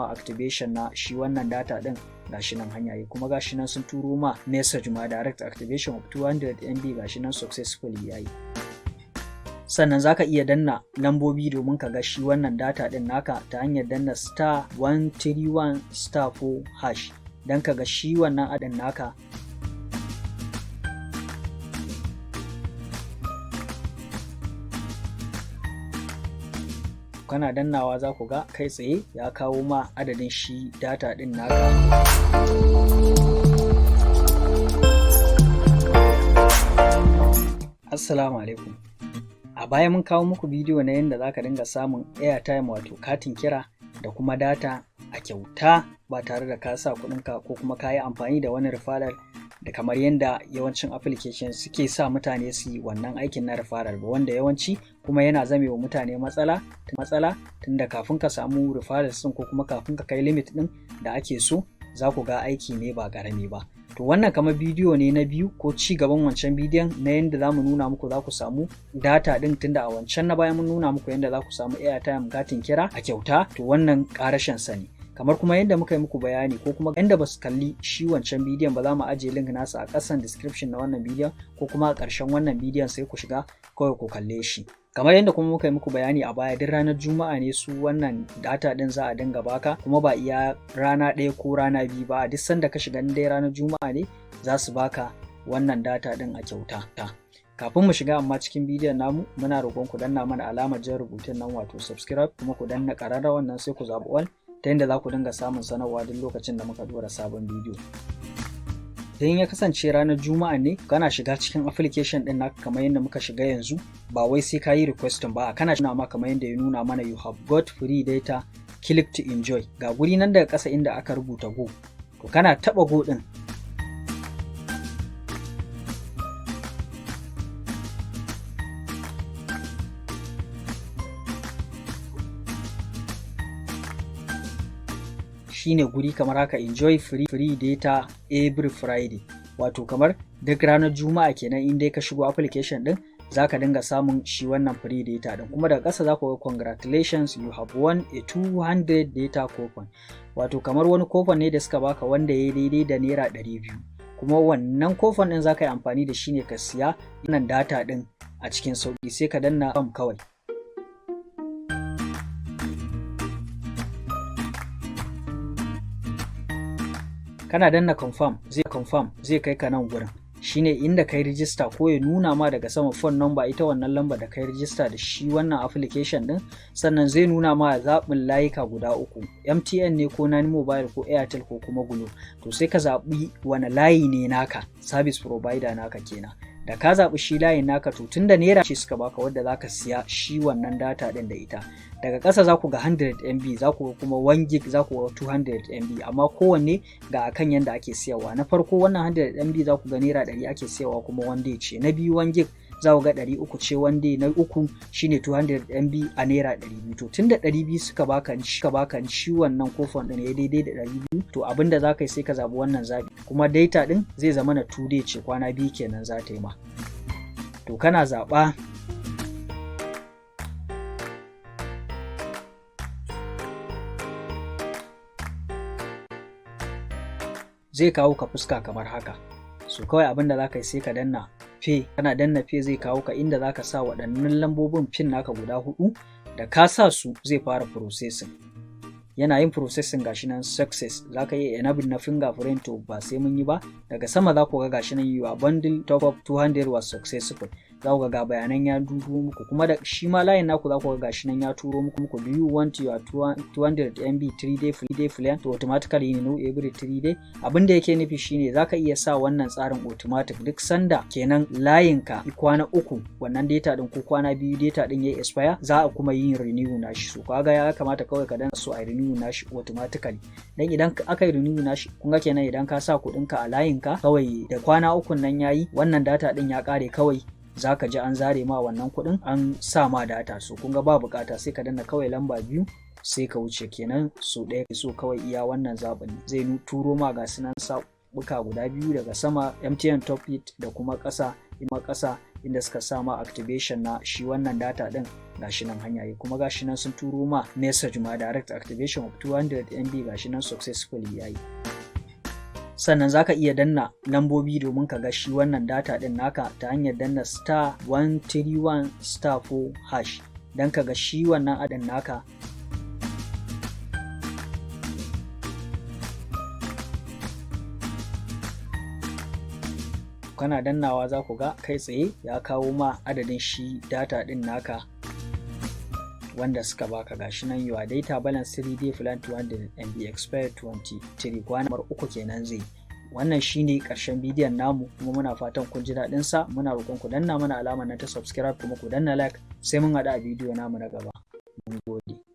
ma activation na shi wannan data din. Gashi nan hanya yi, kuma gashi nan sun turo ma message ma, direct activation of 200 MB, gashi nan successfully yayi. Sannan zaka iya danna lambobi domin ka ga shi wannan data din naka ta hanyar danna *131*4# don ka ga shi wannan adin naka. Kana dannawa za ku ga kai tsaye ya kawo ma adadin shi data din naka. Assalamu alaikum. A baya mun kawo muku bidiyo na yadda za ka dinga samun airtime, wato katin kira, da kuma data a kyauta ba tare da ka sa kuɗinka ko kuma ka yi amfani da wani referral da kamar yadda yawancin application suke sa mutane su yi wannan aikin na referral ba, wanda yawanci kuma yana zame wa mutane matsala, tunda kafin ka samu referrals din ko kuma kafin ka kai limit din da ake so, za ku ga aiki ne ba ƙarami ba. To, wannan kamar bidiyo ne na biyu ko ci gaban wancan bidiyon na yadda za mu nuna muku za ku samu data din, tunda a wancan na baya mun nuna muku yadda za ku samu airtime, katin kira, a kyauta. To, wannan ƙarashen sa ne. Kamar kuma yadda muka yi muku bayani, ko kuma yadda ba su kalli shi wancan bidiyon ba, za mu ajiye link nasa a ƙasan description na wannan bidiyon ko kuma a ƙarshen wannan bidiyon, sai ku shiga kawai ku kalle shi. Kamar yadda kuma muka yi muku bayani a baya, duk ranar Juma'a ne su wannan data din za a dinga baka, kuma ba iya rana ɗaya ko rana biyu ba, duk sanda ka shiga dai ranar Juma'a ne za su baka wannan data din a kyauta. Kafin mu shiga amma cikin bidiyon namu, muna roƙon ku danna mana alamar jan rubutun nan, wato subscribe, kuma ku danna ƙararrawar nan, sai ku zaɓi all, ta yadda za ku dinga samun sanarwa duk lokacin da muka dora sabon bidiyo. Idan ya kasance ranar Juma'a ne, kana shiga cikin application din naka kamar yadda muka shiga yanzu, ba wai sai ka yi requesting ba, kana nuna ma kamar yadda ya nuna mana, "You have got free data, click to enjoy." Ga guri nan daga ƙasa inda aka rubuta "go". To, kana taba "go" din, shine guri kamar haka, "Enjoy free data every Friday", wato kamar duk ranar Juma'a kenan in dai ka shigo application din, za ka dinga samun shi wannan free data din. Kuma daga ƙasa za ku ga "Congratulations, you have won a 200 data coupon", wato kamar wani coupon ne da suka baka wanda ya daidai da naira 200. Kuma wannan coupon din za ka yi amfani da shi ne ka siya wannan data din a cikin sauƙi. Sai ka danna confirm kawai. Kana danna confirm, zai confirm, zai kai ka nan gurin, shine inda kai rijista, ko ya nuna ma daga sama phone number, ita wannan lamba da kai rijista da shi wannan application din. Sannan zai nuna ma zaɓin layuka guda uku, MTN ne ko Nine Mobile ko Airtel ko kuma Glo. To, sai ka zaɓi wani layi ne naka, service provider naka kenan. Da ka zaɓi shi layin naka, to tunda naira ce suka baka wadda zaka siya shi wannan data ɗin da ita, daga ƙasa za ku ga 100 MB, za ku ga kuma 1 gig, za ku ga 200 MB, amma kowanne ga akan yanda ake siyarwa. Na farko, wannan 100 MB, za ku ga naira 100 ake siyarwa, kuma one day ce. Na biyu, 1 gig, za ku ga 300 ce one day. Na uku shine 200 MB a naira 200. To, tunda 200 suka baka shi wannan coupon ɗin ya daidai da 200, to abinda za ka yi, sai ka zaɓi wannan zaɓi. Kuma data ɗin zai zama na 2 day ce, kwana 2 kenan za ta yi ma. To, kana zaɓa, zai kawo ka fuska kamar haka. So kawai abin da za ka yi, sai ka danna pay. Kana danna pay, zai kawo ka inda za ka sa waɗannan lambobin PIN naka guda hudu. Da ka sa su, zai fara processing. Yana yin processing, gashi nan success. Za ka iya enable na fingerprint, to ba sai mun yi ba. Daga sama za ku ga gashi nan, "Your bundle top up 200 was successful". Za ku ga ga bayanan ya turo muku. Kuma da shi ma layin naku, za ku ga gashi nan ya turo muku, "Do you want your 200 MB 3 day free day plan to automatically renew every 3 day?" Abin da yake nufi shine za ka iya sa wannan tsarin automatic, duk sanda kenan layinka kwana 3 wannan data din ko kwana 2 data din ya expire, za a kuma yin renew nashi. So kaga ya kamata kawai ka danna so a renew nashi automatically, dan idan aka yi renew nashi, kun ga kenan idan ka sa kuɗinka a layinka, kawai da kwana 3 nan yayi, wannan data din ya kare, kawai za ka ji an zare ma wannan kuɗin, an sa ma data. So kun ga ba bukata, sai ka danna kawai lamba 2, sai ka wuce kenan. So ɗaya, so kawai iya wannan zaɓin zai turo ma. Ga sunan sabuka guda biyu daga sama, MTN Top It, da kuma ƙasa Inda suka sa ma activation na shi wannan data din, gashi nan hanya yi, kuma gashi nan sun turo ma message ma direct, activation of 200 MB, gashi nan successfully yayi. Sannan zaka iya danna lambobi domin ka ga shi wannan data din naka ta hanyar danna *131*4# don ka ga shi wannan adin naka. Kana dannawa za ku ga kai tsaye ya kawo ma adadin shi data din naka wanda suka baka. Gashi nan, your data balance 3 day plan 200 MB, expired 23, kwana 3 kenan zai. Wannan shine karshen bidiyon namu, kuma muna fatan kun ji daɗin sa. Muna roƙon ku danna mana alamar na ta subscribe, kuma ku danna like. Sai mun haɗu a bidiyo namu na gaba. Mun gode.